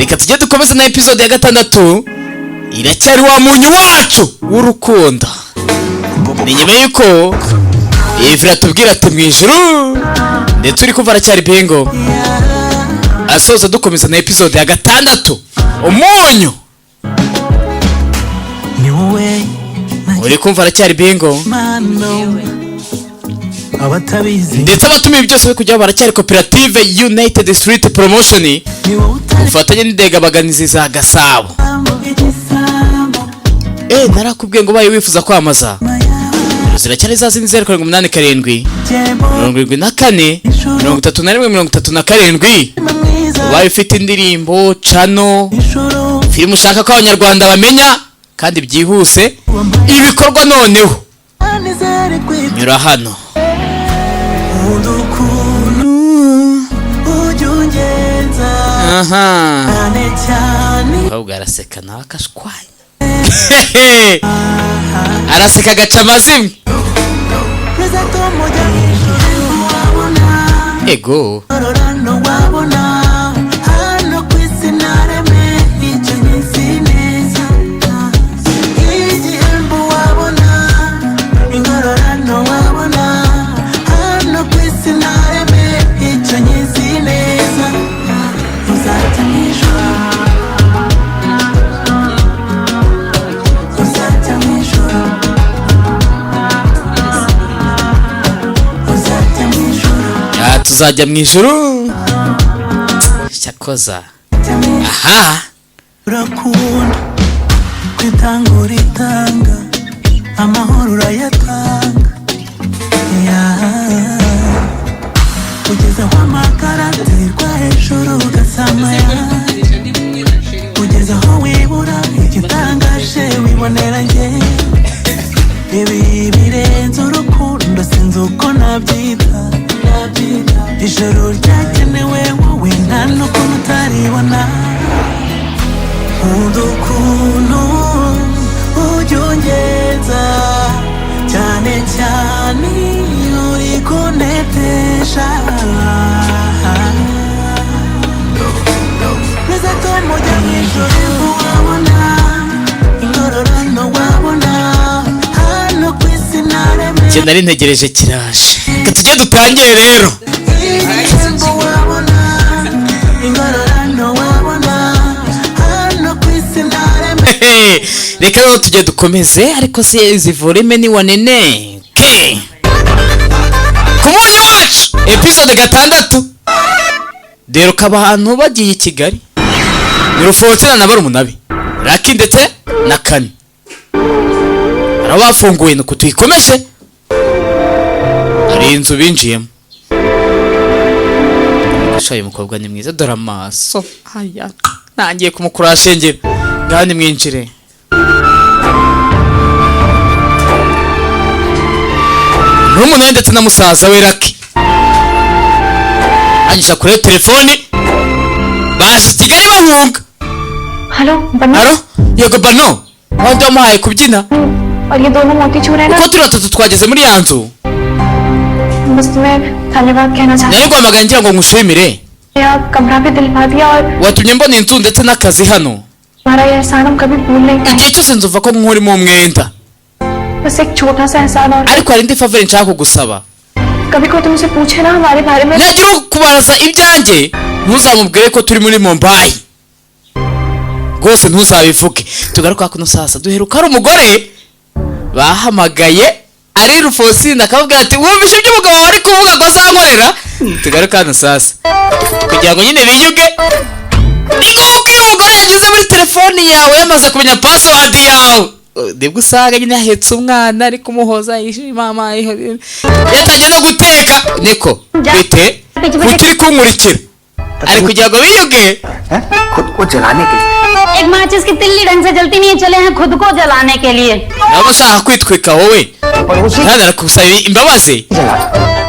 Reka tujye dukomeze na episode ya gatandatu, iracyari wa munyu wacu w'urukundo. Ni nyuma y'uko Ivra tubwira ati mu ijuru, ndetse uri kumva aracyari Bingo asoza, dukomeza na episode ya gatandatu, umunyu. Ni wowe. Uri kumva aracyari Bingo. Mano abatabizi. Ndetse abatumiye byose bari kujyaho baracyari koperative United Street Promotion Ni wowe utari ubufatanye n'indegabaganizi za Gasabo. Igisambo. Narakubwiye ngo ubaye wifuza kwamaza, ziracyari za zindi: 0787 Jebo 74 31 37. Mwiza. Ubaye ufite indirimbo, channel, Ijuru. filime ushaka ko Abanyarwanda bamenya kandi byihuse, ibikorwa noneho Nizere kwitwa nyura hano. Nkunda ukuntu ujya ungenza Aha. cyane cyane. Umukobwa araseka nawe akashwanya, araseka agaca amazimwe. Perezida tumujya mu ijuru wabona Ego. Rorano wabona hano ku isi nareme icyo nyizi neza igihembo wabona ingororano wabona hano ku isi nareme icyo nyizi neza uzajya mu ijuru, uzajya mu ijuru, uzajya mu ijuru. Ah, tuzajya mu ijuru cyakoza. Uzajya mu ijuru. Aha. Urakunda kwitanga, uritanga, amahoro urayatanga. Yeah. Ugeze aho amagara aterwa hejuru ugasamaya, ugeze aho wibura igitangaje wibonera njye. Ibi birenze urukundo, sinzi uko nabyita. Ijoro ryagenewe wowe, nta n'ukuntu utaribona. Nkunda ukuntu ujya ungenza cyane cyane iyo uri kuntetesha. Perezida tumujya mu ijuru wabona ingororano wabona hano ku isi nareme Icyo nari ntegereje kiraje, reka tujye dutangire rero. Igihembo wabona ingororano wabona hano ku isi nareme. Reka rero tujye dukomeze, ariko se izi volume ni wanene ke ku munyu wacu episode gatandatu. Deruka abantu bagiye i Kigali ni Rufonsina na barumuna be Raki ndetse na Kane, hari bafunguye nuko tuyikomeje, hari inzu binjiyemo. Sha, uyu mukobwa ni mwiza, dore amaso aya, ntangiye kumukura shengera. Ngaho nimwinjire. Murumuna we ndetse na musaza we Raki arangije kure telefoni, baje i Kigali bahunga. Hello बनो। Aro, yego bano wandi wamuhaye kubyina. और ये दोनों मोती चूर है ना। Uko turi batatu twageze muri ya nzu. बस तुम्हें धन्यवाद कहना चाहती Nari guhamagara ngira ngo ngushimire. हूँ। आप कमरा भी दिलवा दिया और Watumye mbona inzu ndetse n'akazi hano. तुम्हारा ये एहसान हम कभी भूल नहीं पाएंगे। Igihe cyose nzumva ko nkurimo umwenda. बस एक छोटा सा एहसान और। Ariko hari indi favor nshaka kugusaba. कभी कोई तुमसे पूछे ना हमारे बारे में, Nagira ukubaza ibyanjye, ntuzamubwire ko turi muri Mumbai, rwose ntuzabivuge. Tugaruka kuno sasa, duheruka hari umugore bahamagaye ari Rufosine, akababwira ati wumvishe ibyo umugabo wawe ari kuvuga ngo azankorera. Tugaruka hano sasa kugira ngo nyine biyuge. Ni nk'uko iyo umugore yanyuze muri telefoni yawe yamaze kumenya password yawe, nibwo usanga nyine ahetse umwana ari kumuhoza yishimye, mama yatangiye no guteka, niko bite, kuki uri kunkurikira? Ari kugira ngo biyuge. हैं? खुद को जलाने के लिए। एक माचिस की तिल्ली ढंग से जलती नहीं है, चले हैं खुद को जलाने के लिए। Nabo ushaka kwitwika wowe. पर उसी Hano arakusaba imbabazi. जला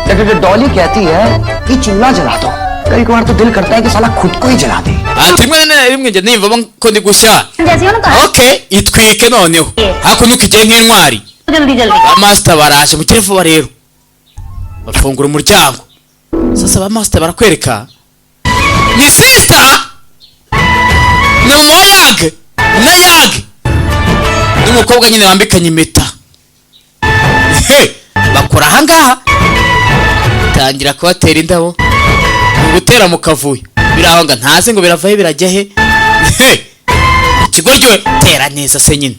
दो। जब डॉली कहती है कि चूल्हा जला दो, कई कबार तो दिल करता है कि साला खुद को ही जला दे। Ati rimwe na rimwe njya niyumvamo ko ndi gushya. जैसी हो ना तो Okay, itwike noneho hakuno ukigiye nk'intwari. जल्दी जल्दी। Ba master baraje mu vuba rero, bafungura umuryango. Sasa ba master barakwereka ni sister. Ni mama wa Yage na Yage n'umukobwa nyine wambikanye impeta. He, bakora ahangaha, tangira kubatera indabo, ni ugutera mu kavuyo biri aho nga ntazi ngo birava he birajya he. He, ikigoryi we, tera neza se nyine.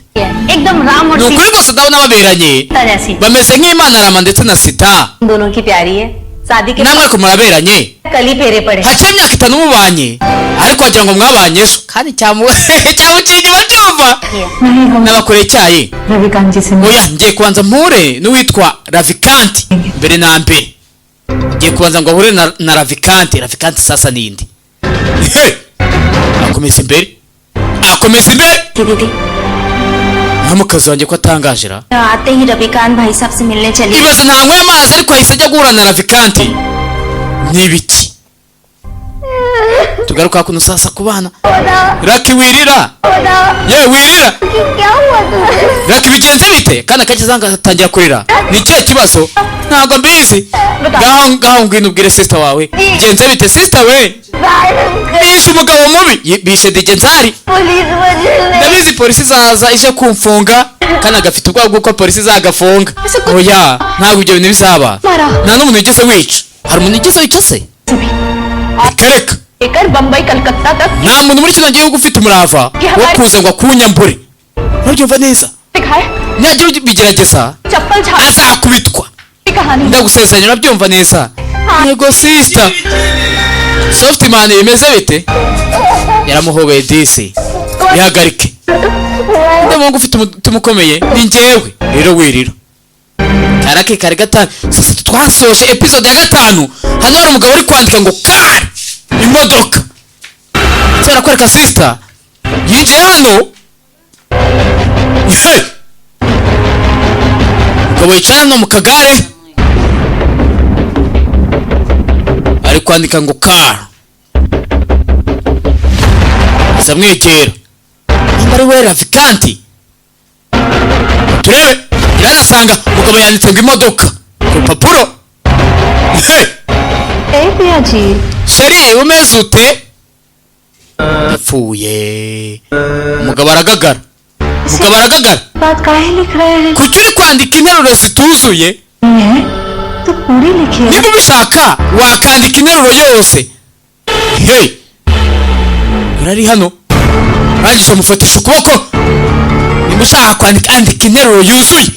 एकदम राम और Ni ukuri rwose, ndabona baberanye, Sita जैसी। Bameze nk'Imana Rama ndetse na Sita. दोनों की प्यारी है शादी के Namwe ariko muraberanye. कल ही फेरे पड़े। Haciye imyaka 5 mubanye, ariko wagira ngo mwabanye ejo, kandi cyamuciye inyuma, byumva. नहीं, हम N'abakoreye icyayi. Ravikant जी से Oya, ngiye kubanza mpure n'uwitwa Ravikanti mbere na mbere. Ngiye kubanza ngo ahure na Ravikanti. Ravikanti sasa ninde? He! Akomeza imbere, akomeza imbere. दीदी, Ntamukazi wanjye ko atangaje ra! आते ही रविकांत भाई साहब से मिलने चली। Ibaze, ntanyweye amazi ariko ahise ajya guhura na Ravikanti, ni ibiki? Tugaruka hakuno sasa ku bana. Raki, wirira ye, wirira Raki, bigenze bite? Kana kageze ahangaha atangira kurira. Ni ikihe kibazo? Ntabwo mbizi. Ngaho ngaho, ngwino ubwire sister wawe. Bigenze bite, sister we? Bishe umugabo mubi. Bishe Digenzari. Ndabizi, polisi izaza ije kumfunga. Kana gafite ubwoba bw'uko polisi izagafunga. Oya, ntabwo ibyo bintu bizaba. Nta n'umuntu wigeze wica. Hari umuntu wigeze wica se? Reka reka. लेकर बम्बई कलकत्ता तक Nta muntu muri kino gihugu ufite umurava wo kuza ngo akunyambure, urabyumva neza? दिखाए। Nihagira ubigerageza, चप्पल झाड़ azakubitwa. की कहानी। Ndagusezeranya, urabyumva neza? Yego sister. Softman, bimeze bite? Yaramuhobeye disi. Bihagarike, undi ufite umutima ukomeye ni njyewe rero. Wirira karake kare gatanu. Sasa twasoje episode ya 5. Hano hari umugabo uri kwandika ngo car, imodoka. Cyarakwereka sister yinjiye hano. Hey! Umugabo yicaye hano mu kagare ari kwandika ngo car. Aza amwegera, nimba ari we Ravikanti turebe. Iranasanga umugabo yanditse ngo imodoka ku rupapuro. Hey! ए पिया जी। Chéri, umeze ute? Yapfuye. Umugabo aragagara, umugabo aragagara. बात काहे लिख रहे हैं? Kuki uri kwandika interuro zituzuye? है तो पूरी लिखिए। Niba ubishaka wakandika interuro yose. Hey, urari hano, arangije amufatisha ukuboko. Niba ushaka kwandika, andika interuro yuzuye.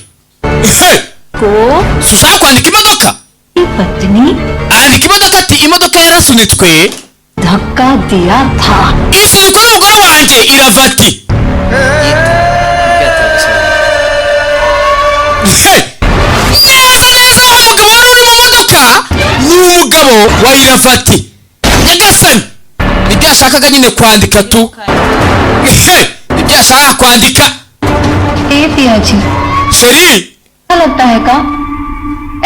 Hey! को Si ushaka kwandika imodoka, पत्नी andika imodoka, ati imodoka yarasunitswe, धक्का दिया था। isunikwa n'umugore wanjye Iravati. Hey! Neza neza, wa mugabo wari uri mu modoka ni umugabo wa Iravati. Nyagasani, nibyo yashakaga nyine kwandika tu. Hey! Nibyo yashakaga kwandika. ए पिया जी। Chéri. क्या लगता है का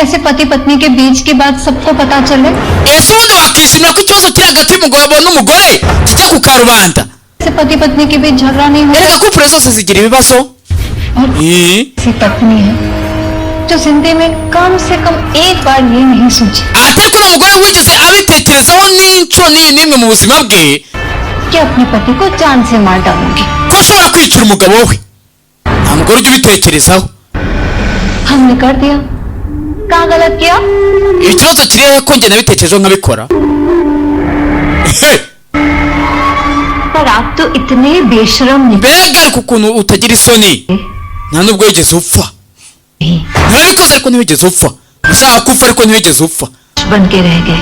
ऐसे पति पत्नी के बीच की बात सबको पता चले? Ese ubundi wakishimira ko ikibazo kiri hagati y'umugabo n'umugore kijya ku karubanda? ऐसे पति पत्नी के बीच झगड़ा नहीं होता। Erega couple zose zigira ibibazo. और Eh, ऐसी पत्नी है जो जिंदगी में कम से कम एक बार ये नहीं सोची ati ariko ni umugore wigeze abitekerezaho n'inshuro n'iyi n'imwe mu buzima bwe कि अपने पति को जान से मार डालूंगी। ko ashobora kwicira umugabo we. Nta mugore ujya ubitekerezaho. हमने कर दिया, कहाँ गलत किया? Ikibazo kiri hehe ko njye nabitekerejeho nkabikora? Hey! पर आप तो इतने बेशरम निकले। Mbega ariko ukuntu utagira isoni! Nta nubwo wigeze upfa. Ntabikoze, ariko ntiwigeze upfa. Ushaka gupfa, ariko ntiwigeze upfa. बन के रह गए।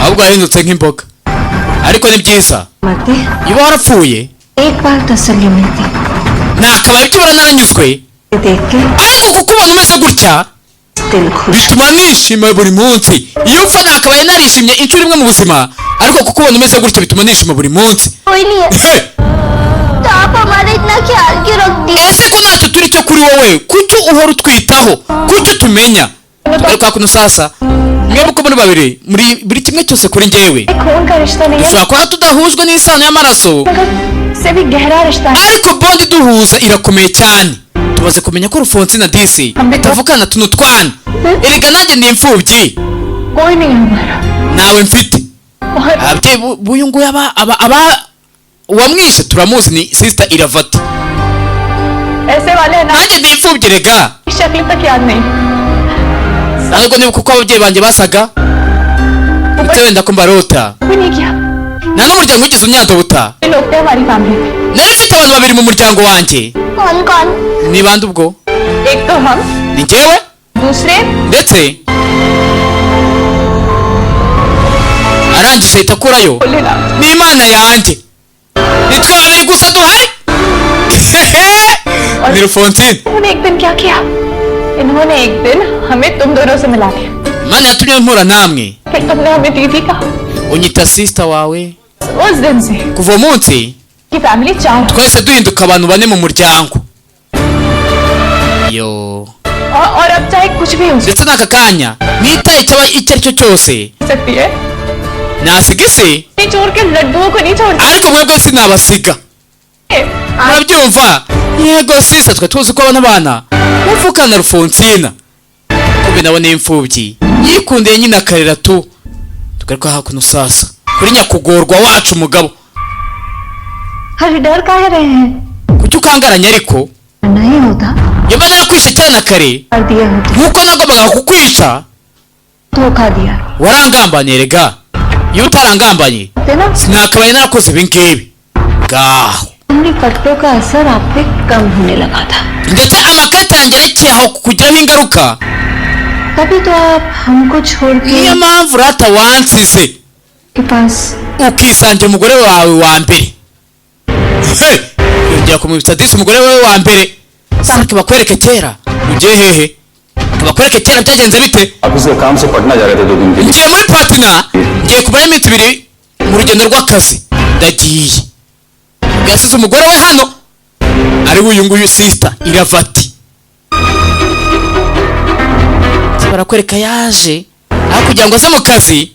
Ahubwo wahindutse nk'imboga, ariko ni byiza. मरते Iyo warapfuye, एक बार तसल्ली मिलती। Nakabaye byibura naranyuzwe. देख के Ariko kuko ubona umeze gutya, दिल खुश। bituma nishima buri munsi. Iyo upfa nakabaye narishimye inshuro imwe mu buzima, ariko kuko ubona umeze gutya bituma nishima buri munsi. कोई नहीं है। Hey! तो आप हमारा इतना ख्याल क्यों रखती? Ese ko ntacyo turi cyo kuri wowe, kuki uhora utwitaho? Kuki utumenya? Tugaruka kuno sasa. Mwebwe uko muri babiri muri buri kimwe cyose kuri njyewe. खून का रिश्ता नहीं है, Dushobora kuba tudahujwe n'isano y'amaraso, मगर से भी गहरा रिश्ता है। ariko bond duhuza irakomeye cyane. Tumaze kumenya ko Rufonsi na Disi batavukana tuno twana. Erega nanjye ndi imfubyi. कोई नहीं है हमारा। Nawe mfite. और Ababyeyi b'uyu nguyu aba uwamwishe turamuzi, ni Sister Iravati. ऐसे वाले हैं ना। Nanjye ndi imfubyi rega. शक्ल तक याद नहीं। Ntabwo nibuka uko ababyeyi banjye basaga, ndetse wenda ko mbarota. भी नहीं किया। Nta n'umuryango wigeze unyandobuta. ये लोग थे हमारी family में। Nari mfite abantu babiri mu muryango wanjye. कौन कौन? Ni bande ubwo? एक तो हम, Ni njyewe दूसरे ndetse arangije ahita akurayo Bholenath. Ni Imana yanjye, ni twe babiri gusa duhari, ni Rufontine. उन्होंने एक दिन क्या किया, इन्होंने एक दिन हमें तुम दोनों से मिला दिया। Imana yatumye mpura namwe. फिर तुमने हमें दीदी कहा। Unyita sister wawe. उस दिन से Kuva uwo munsi की family चार twahise duhinduka abantu bane mu muryango yo. और अब चाहे कुछ भी हो Ndetse n'aka kanya nitaye icyaba icyo ari cyo cyose सकती है, nasiga isi, नहीं छोड़ के लड्डुओं को नहीं छोड़ ariko mwebwe sinabasiga. सकते। Murabyumva? Yego sister. Twe tuzi ko abana bana muvukana Rufonsina kumbe nabo ni imfubyi, yikundiye nyine akarera tu. Tugaruka hakuno sasa kuri nyakugorwa wacu umugabo. अरे डर काहे रहे हैं? Kuki ukangaranya ariko? नहीं होता। Iyo mba narakwishe cyane na kare कर दिए होते। nkuko nagombaga kukwica. धोखा दिया। Warangambaniye rega, iyo utarangambanye थे ना। sinakabaye narakoze ibi ngibi ngaho. अपनी पट्टों का असर आप पे कम होने लगा था। Ndetse amakarita yanjye arekeye aho kukugiraho ingaruka. तभी तो आप हमको छोड़ के Niyo mpamvu rata wansize के पास ukisangira umugore wawe wa mbere. Hey! Yongera kumwibutsa disi umugore wawe wa mbere. Saka bakwereke kera ugiye hehe, bakwereke kera byagenze bite? Office के काम से पटना जा रहे थे 2 दिन के लिए। Ngiye muri Patina, ngiye kumara iminsi 2 mu rugendo rw'akazi, ndagiye. Yasize umugore we hano ari we uyu nguyu Sister Iravati. Barakwereka yaje aho kugira ngo aze mu kazi,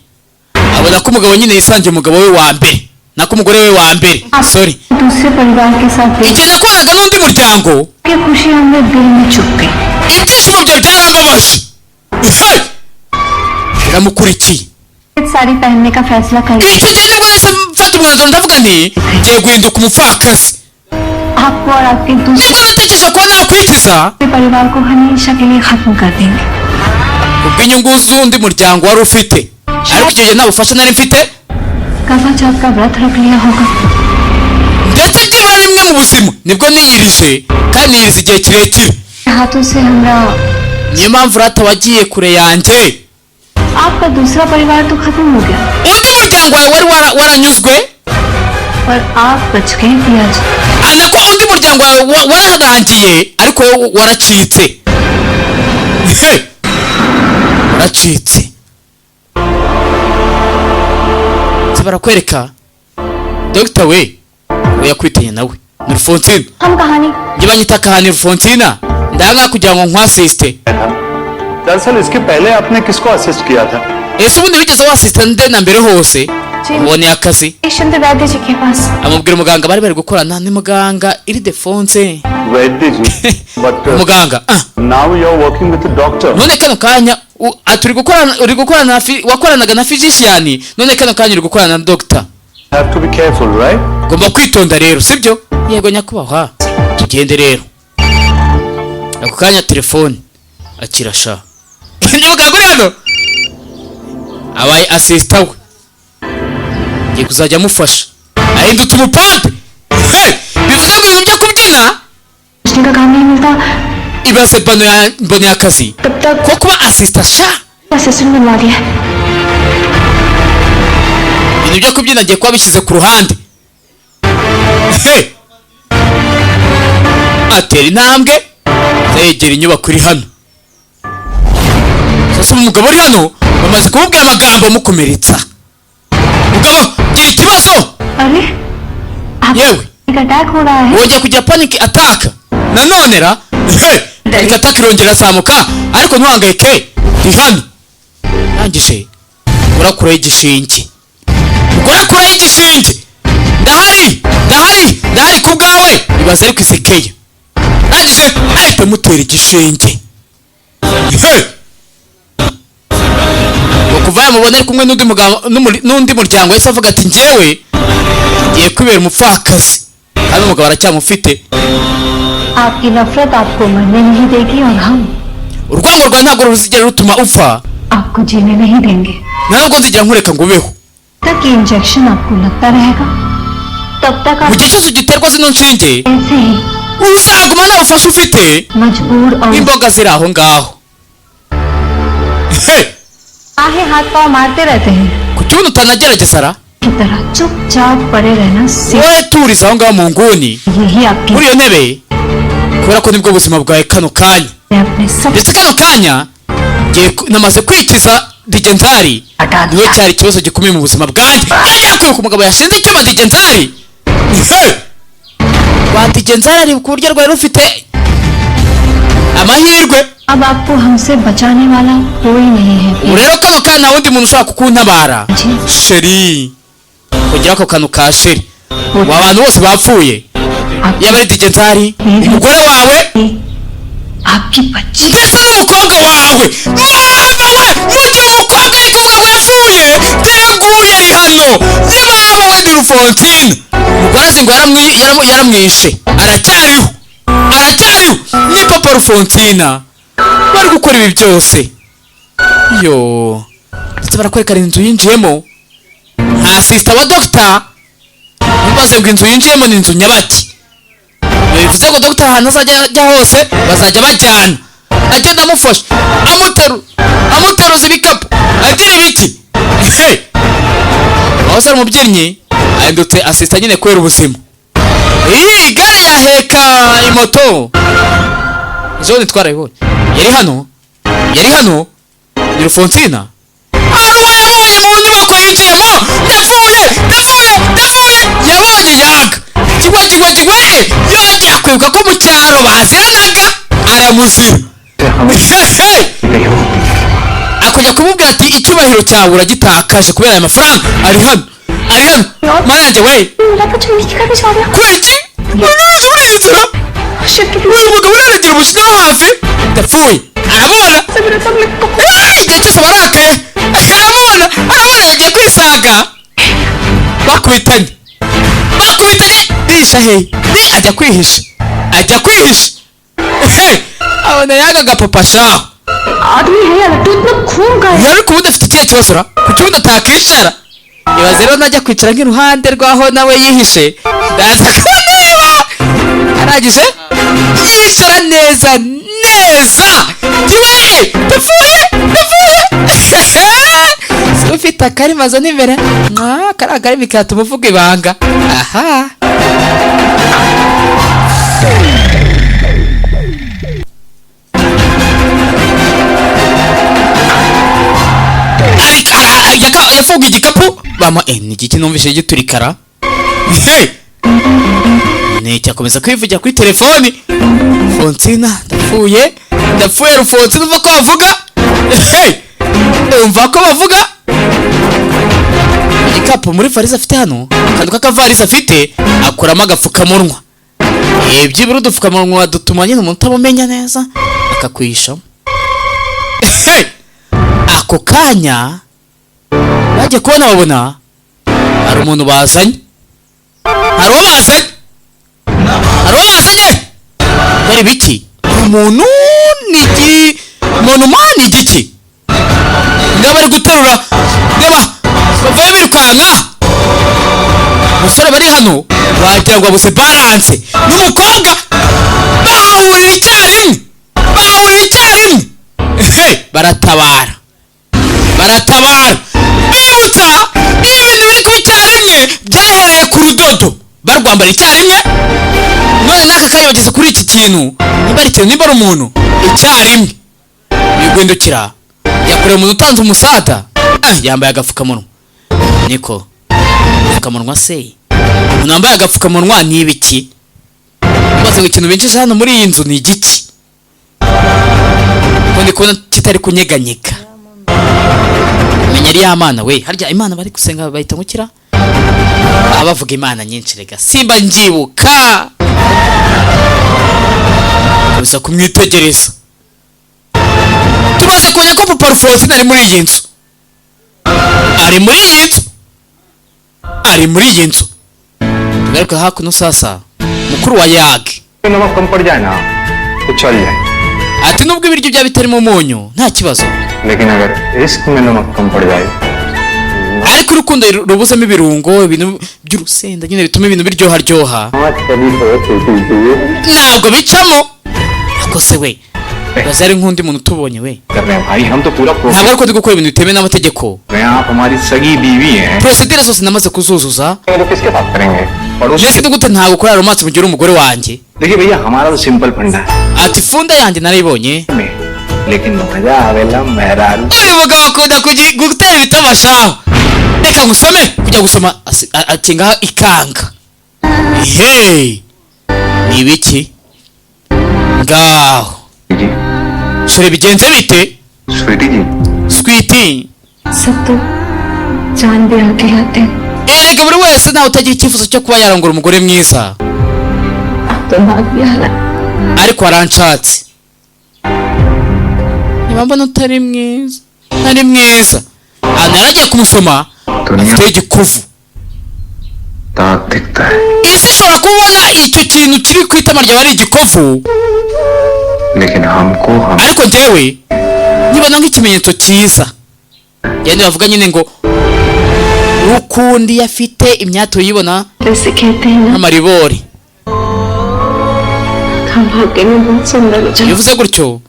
abona ko umugabo nyine yisangiye umugabo we wa mbere, nako umugore we wa mbere, sorry. दूसरे परिवार के साथ देख Igihe nakoranaga n'undi muryango के खुशी हमें दिल में चुप गई। Ibyishimo byawe byarambabaje. Hey! Biramukurikiye. Sari पहनने का फैसला कर लिया। Icyo gihe nibwo nahise mfata umwanzuro, ndavuga nti ngiye guhinduka umupfakazi. आपको और आपके दूसरे Nibwo natekereje kuba nakwikiza परिवार को हमेशा के लिए खत्म कर देंगे। kubw'inyungu z'undi muryango wari ufite, ariko icyo gihe nta bufasha nari mfite. करवा चौथ का व्रत रख लिया होगा। Ndetse byibura rimwe mu buzima nibwo niyirije, kandi niyiriza igihe kirekire. हाथों से हमरा Niyo mpamvu rata wagiye kure yanjye. आपका दूसरा परिवार तो खत्म हो गया, Undi muryango wawe wari waranyuzwe पर आप बच गए पिया जी। Anako undi muryango wawe wararangiye, ariko wowe waracitse. Hey! Waracitse. Se barakwereka dogita we yakwitanye nawe ni Rufonsina. हम कहानी Njye banyita Kahani Rufonsina, ndanga kugira ngo nkwasiste. दरअसल इसके पहले आपने किसको assist किया था? Ese ubundi wigeze wasista nde na mbere hose uboneye akazi? Chandra वैद्य जी के पास। Amubwira umuganga bari bari gukorana, ni muganga Iridefonse. Vaidya ji, but Umuganga ah. Now you are working with doctor. None kano kanya turi gukorana, uri gukorana na wakoranaga na physician, none kano kanya uri gukorana na doctor. Have to be careful, right? Ugomba kwitonda rero, sibyo? Yego nyakubahwa, tugende rero. Ako kanya telefone akira sha, ni muganga uri hano abaye assistant we, ngiye kuzajya amufasha, ahindutse umupampe. Hey! Bivuze ngo ibintu byo kubyina का काम नहीं मिलता। Ibaze bano ya mboneye akazi तब तक ko kuba assistant sha. Assistant बनवा दिया। Ibintu byo kubyina ngiye kuba bishyize ku ruhande. Hey! Atera intambwe yegera inyubako iri hano. Sasa umugabo uri hano bamaze kumubwira amagambo amukomeretsa. Mugabo gira ikibazo. अरे आप Yewe, attack हो रहा है। wongeye kugira panic attack nanone ra. Hey! Panic attack irongera irazamuka, ariko ntuhangayike, ndi hano. Arangije urakuraho igishinge, urakuraho igishinge, ndahari, ndahari, ndahari ku bwawe. Ibaze ariko isekeye, arangije ahita amutera igishinge. Hey! Ngo Kuva yamubona ari kumwe n'undi mugabo n'undi muryango, yahise avuga ati: "Njyewe ngiye kwibera umupfakazi", kandi umugabo aracyamufite. आपकी नफरत आपको मरने नहीं देगी और हम Urwango rwawe ntabwo ruzigera rutuma upfa. आपको जीने नहीं देंगे। Ntabwo nzigera nkureka ngo ubeho. तक ये इंजेक्शन आपको लगता रहेगा, तब तक Mu आप gihe cyose ugiterwa zino nshinge, ऐसे ही uzaguma nta bufasha ufite, मजबूर और nk'imboga ziri aho ngaho. Hey! आहे हाथ पांव मारते रहते हैं Ku kibuno utanagerageza ra? की तरह चुपचाप पड़े रहना सीख। Wowe turiza aho ngaho mu nguni, यही आपकी muri iyo ntebe, kubera ko nibwo buzima bwawe kano kanya. अपने सब Ndetse kano kanya ngiye namaze kwikiza Digenzari, niwe cyari ikibazo gikomeye mu buzima bwanjye. Ajya kwibuka umugabo yashinze icyuma Digenzari. Hey! Wa Digenzari ari ku buryo rwari rufite amahirwe. अब आपको हमसे बचाने वाला कोई नहीं है। Ubu rero kano kanya nta wundi muntu ushobora kukuntabara, chérie. Kongera ako kantu ka chérie, ubu abantu bose bapfuye, yaba ari Digenzari, umugore wawe, आपकी बच्ची। ndetse n'umukobwa wawe. Mama we, mu gihe umukobwa ari kuvuga ngo yapfuye, dore nguyu ari hano. Ni mama we, ni Rufonsina. Umugore azi ngo yaramwishe, aracyariho, aracyariho. Ni papa Rufonsina bari gukora ibi byose yo. Ndetse barakwerekana inzu yinjiyemo nta sister wa dogita. Ntubaze ngo inzu yinjiyemo ni inzu nyabaki. Bivuze ngo dogita ahantu azajya ajya hose bazajya bajyana, agenda amufasha, amuteruza ibikapu, agira ibiki. Hey! Wahoze ari umubyinnyi ahindutse asista nyine kubera ubuzima. Iyi gare yaheka imoto zone twarayibonye. Yari hano, yari hano, ni Rufonsina. Hari uwo yabonye mu nyubako yinjiyemo. Ndapfuye, ndapfuye, ndapfuye! Yabonye yaga kigwa kigwa kigwa. Yongera kwibuka ko mu cyaro baziranaga, aramuzira. Akongera kumubwira ati: "Icyubahiro cyawe uragitakaje kubera aya mafaranga." Ari hano, ari hano. Mana yanjye we! Kubera iki uri inzira? Uyu mugabo uragira umujinya wo hafi. Ndapfuye! Arabona igihe cyose aba arakaye. Arabona, arabona yagiye kwisaga, bakubitanye, bakubitanye. Bihisha hehe? Ni ajya kwihisha, ajya kwihisha. Hey! Abona yaga agapapa shaho. आदमी है या लट्टू, इतना खून का है। Yari kubundi afite ikihe kibazo ra? Kuki ubundi atakicara? Ibaze rero najya kwicara nk'iruhande rw'aho nawe yihishe, ndaza kumureba. Arangije yicara neza neza. Tiwe, ndapfuye, ndapfuye! Si ufite akarima azana imbere mwa kariya karimi katuma uvuga ibanga aha. Yafunguye igikapu bama ni igiki numvise giturikara? Hey! Ni cyakomeza kwivugira kuri telefoni. Fonsina, ndapfuye, ndapfuye! Rufonsina, umva ko bavuga. Hey! Umva ko bavuga. Igikapu muri varize afite hano, akantu k'akavarisi afite, akuramo agapfukamunwa. Byibura udupfukamunwa dutuma nyine umuntu utabumenya neza, akakwihishamo. Hey! Ako kanya bajya kubona babona hari umuntu bazanye, hari uwo bazanye, hari uwo bazanye. Bari biki? Umuntu ni igi monuma, ni igiki ngaba bari guterura? Reba, bavuye birukanka. Umusore bari hano wagira ngo abuze balance, n'umukobwa bahurira icyarimwe, bahurira icyarimwe. Hey, baratabara, baratabara, bibutsa ibintu biri kuba icyarimwe. Byahereye ku rudodo barwambara icyarimwe, none n'aka kanya bageze kuri iki kintu, niba ari ikintu, nimba ari umuntu, icyarimwe biguhindukira. Yakorewe umuntu utanze umusada. Ah, yambaye agapfukamunwa. Niko agapfukamunwa se, umuntu wambaye agapfukamunwa ni ibiki? Maze ngo ikintu binjije hano muri iyi nzu ni igiki, ko ndi kubona kitari kunyeganyega? Menya ari ya mana we. Harya Imana bari gusenga bahita ngukira, baba bavuga imana nyinshi. Rega simba mbyibuka. Gusa kumwitegereza, tumaze kumenya ko papa Alphonsine ari muri iyi nzu. Ari muri iyi nzu, ari muri iyi nzu. Tugaruke hakuno sasa, mukuru wa Yage. नमक कम पड़ जाए ना तो चल जाए। Ati nubwo ibiryo byaba bitarimo umunyu, nta kibazo. लेकिन अगर इश्क में नमक कम पड़ जाए Ariko urukundo rubuzemo ibirungo, ibintu by'urusenda nyine bituma ibintu biryoharyoha, कभी तो ntabwo bicamo. Ako se we, baza ari nk'undi muntu utubonye we. कर रहे हैं भाई, हम तो पूरा Ntabwo ariko ndi gukora ibintu bitemewe n'amategeko. हैं, आप हमारी सगी बीवी हैं। Procédure zose namaze kuzuzuza. तो किसके साथ करेंगे पड़ोसी? Mbese ni gute ntabwo ukora romance mu gihe uri umugore wanjye? देखिए भैया, हमारा तो सिंपल फंडा है Ati funda yanjye narayibonye. में, लेकिन मजा आवेला मेहरारू। Uyu mugabo akunda gutera ibitabashaho. Reka ngusome. Kujya gusoma akingaho ikanga. Hey, ni ibiki ngaho? Ji. Chérie, bigenze bite? Sweety ji. Sweety. सब तो जान भी आके लाते हैं। Erega buri wese nawe utagira icyifuzo cyo kuba yarongora umugore mwiza. तो भाग भी आला। Ariko waranshatse, niba mbona utari mwiza, ntari mwiza. Ahantu yaragiye kumusoma afite igikuvu. दाग दिखता है। Isi ishobora kubona icyo kintu kiri ku itama ryawe ari igikovu, लेकिन हमको हम ariko njyewe nkibona nk'ikimenyetso cyiza. Yandi bavuga nyine ngo ukundi afite imyato yibona वैसे कहते हैं ना, nk'amaribori. हम वाकई में बहुत सुंदर हो जाते। Iyo uvuze gutyo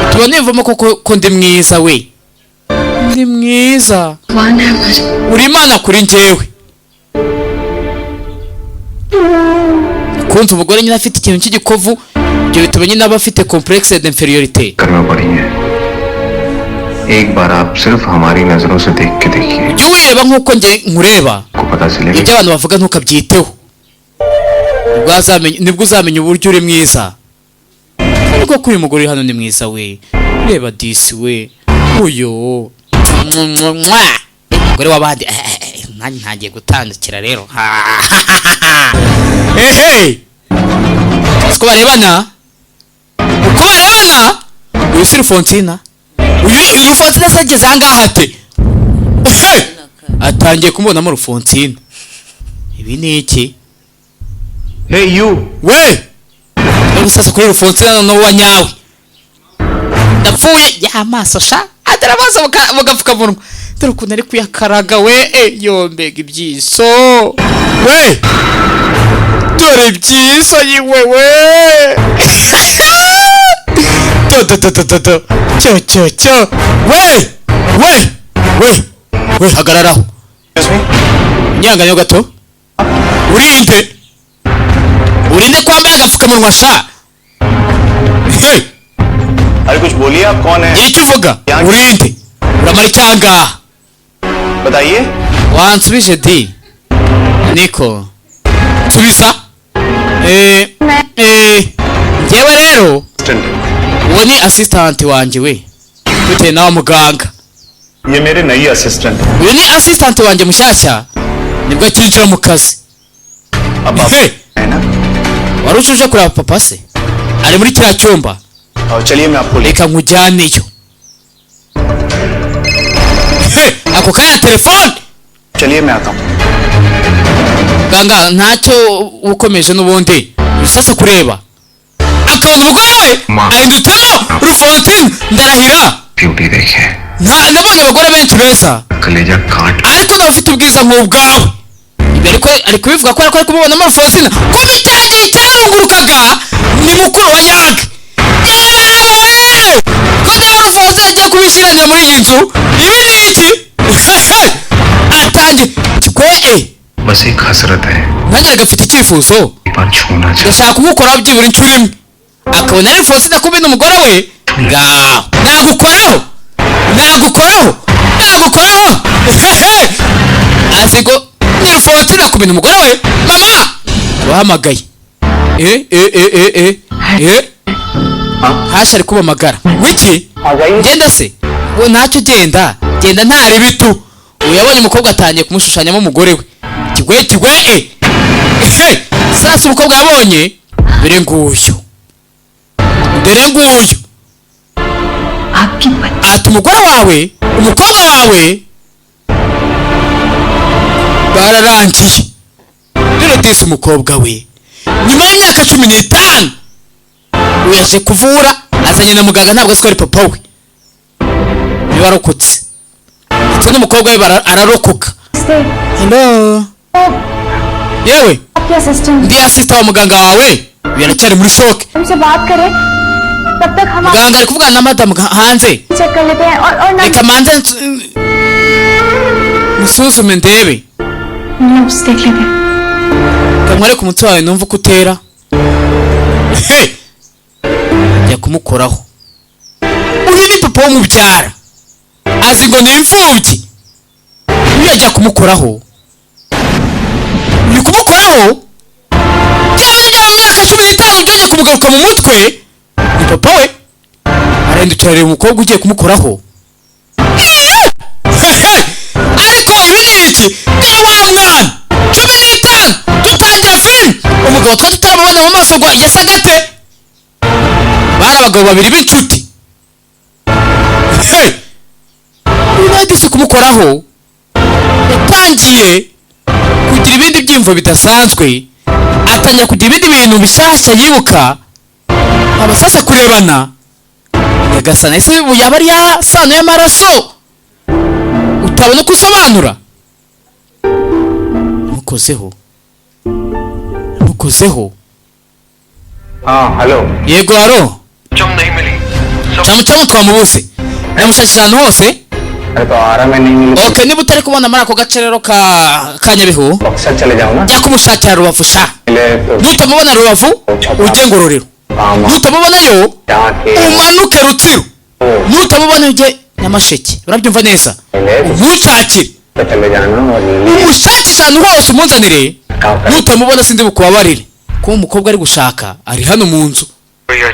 bituma niyumvamo koko ko ndi mwiza we, ndi mwiza. भगवान है हमारे। Uri Imana kuri njyewe. Kumva umugore nyine afite ikintu cy'igikovu, ibyo bituma nyine aba afite complexe d'infériorité. करना पड़ी है। एक बार आप सिर्फ हमारी नजरों से देख के देखिए। Ujye wireba nk'uko njye nkureba. आपको पता चलेगा। Ibyo abantu bavuga ntukabyiteho. Nibwo uzamenya uburyo uri mwiza. Ariko ko uyu mugore uri hano ni mwiza we, reba disi we, uyu Mwa. Umugore w'abandi. Nanjye ntangiye gutandukira rero. Ehe, uko barebana, uko barebana, uyu si Rufonsina? Uyu Rufonsina se ageze ahangaha ate? Ehe! Atangiye kumubonamo Rufonsina. Ibi ni iki? Hey you. We, none sasa kuri Rufonsina noneho wa nyawe, ndapfuye ya maso sha, atari amaso mu gapfukamunwa. Dore ukuntu ari kuyakaraga we. Yombega ibyiso we, dore ibyiso yiwe we, do do do do do do, cyo cyo cyo we we we we, hagararaho inyanganyo gato. Urinde, urinde kwambaye agapfukamunwa sha? Hey! अरे कुछ बोलिए, आप कौन है? Gira icyo uvuga. Urinde, uramara icyangaha? बताइए। Wansubije di, niko nsubiza. Njyewe rero uwo ni assistant wanjye we, bitewe nawe muganga. ये मेरे नई assistant. Uyu ni assistant wanjye mushyashya, nibwo akinjira mu kazi. अब आप Hey! है ना? Wari uje kureba papa se? Ari muri kiriya cyumba. और चलिए, मैं आपको ले Reka nkujyaneyo. Hey! Ako kanya telefone. चलिए, मैं आता हूँ। Ganga ntacyo, ukomeje n'ubundi sasa kureba akabona umugore we Ma. ahindutsemo Rufonsine. Ndarahira, beauty देखे। nta nabonye abagore benshi beza, कलेजा काट। ariko nawe ufite ubwiza nk'ubwawe. Ibi ariko ari kubivuga kubera ko ari kumubonamo Rufonsine. Kuba icyagiye cyarungurukaga ni mukuru wa Yaga. Yewe! Ko niba Rufonsine agiye kubishiranira muri iyi nzu, ibi ni iki? Atangiye kwe. बस एक हसरत है। Nanjye gafite icyifuzo. एक बार छूना चाहता। Ndashaka kumukoraho byibura inshuro imwe, akabona ari Rufonsine kumena umugore we. Ngaho nagukoraho, nagukoraho, nagukoraho. Azi ngo ni Rufonsine kumena umugore we. Mama wahamagaye. Eh eh eh eh eh eh, hashi ari kubamagara wiki. Genda se ngo ntacyo, genda genda, ntari bitu. Ubu yabonye umukobwa, atangiye kumushushanyamo umugore we. Kigwe kigwe. Eh, sasa umukobwa yabonye, dore nguyu, dore nguyu. आपकी पत्नी। Ati umugore wawe, umukobwa wawe. Bararangiye rero. Disi umukobwa we nyuma y'imyaka 15 uyu yaje kuvura, azanye na muganga. Ntabwo azi ko ari papa we. Niwe warokotse, ndetse n'umukobwa we ararokoka. Hello, yewe. आपके assistant. Ndi assistant wa muganga wawe. Uyu aracyari muri shock. हमसे बात करें, तब तक हम Muganga ari kuvugana na madamu hanze. Check कर लेते हैं और Reka manze musuzume ndebe. Nubes देख लेते हैं। Reka ku mutwe wawe numve uko utera. Hey! Ajya kumukoraho. Uyu ni papa wo mubyara, azi ngo ni imfubyi. Uyu ajya kumukoraho, uyu kumukoraho byaba byo mu myaka 15 byongeye kumugaruka mu mutwe. Ni papa we. Arahindukira areba umukobwa ugiye kumukoraho. Ariko ibi ni iki? Dore wa mwana 15 dutangira filime, umugabo twari tutaramubona mu maso ngo yasaga ate. Bari abagabo babiri b'inshuti. Hey! Uyu nawe disi kumukoraho yatangiye kugira ibindi byiyumvo bidasanzwe, atangira kugira ibindi bintu bishyashya yibuka. Abasasa kurebana, nyagasana, ese ubu yaba ari ya sano y'amaraso utabona uko usobanura? Mukozeho, mukozeho. हाँ, hello. Yego, hello. चम नहीं मिली। Camucamu twamubuze, namushakisha ahantu hose. अरे, तो आरा में नहीं मिली। Ok, niba utari kubona muri ako gace rero ka Nyabihu, Buxar चले जाओ ना। Jya kumushakira Rubavu sha. मिले तो Nutamubona Rubavu, ujye Ngororero. Nutamubonayo, जाके umanuke Rutsiro. Nutamubona, ujye Nyamasheke. Urabyumva neza? Umushakire. तो चले जाना और Umushakishe ahantu hose, umunzanire. Nutamubona sindi bukubabarire. Kuba umukobwa ari gushaka ari hano mu nzu.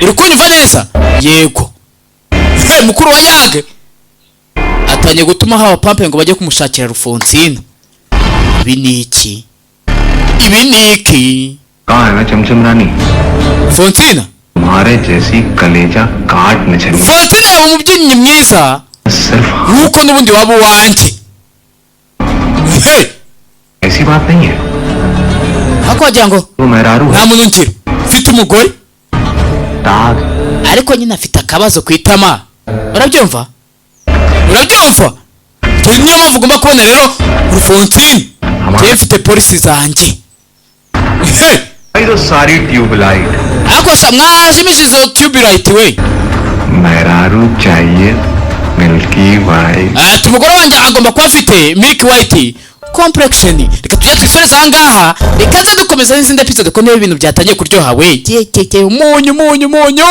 Uri kunyumva neza? Yego. He, mukuru wa yage atangiye gutuma haba pampe ngo bajye kumushakira Rufonsina. Ibi ni iki? Ibi ni iki? कहाँ है ना चमचम रानी? Fonsina. तुम्हारे जैसी कलेजा काट नचनी। Fonsina yaba umubyinnyi mwiza सिर्फ nk'uko n'ubundi waba uwanjye. He! ऐसी बात नहीं है। Ariko wagira ngo वो मेहरारू है। Nta muntu ngira, mfite umugore. दाग। Ariko nyine afite akabazo ku itama. Urabyumva? Urabyumva? Dore niyo mpamvu ugomba kubona rero Rufonsine. Njyewe mfite polisi zanjye. He! भाई, तो सारी tubelight. Ariko sha, mwajimije izo tube light we. मेहरारू चाहिए milky white. Ati umugore wanjye agomba kuba afite milk white complexion. Reka tujye twisoreze aha ngaha, reka nze dukomeza n'izindi episode, ko niba ibintu byatangiye kuryoha we. Ye ye ye, umunyu, umunyu, umunyu.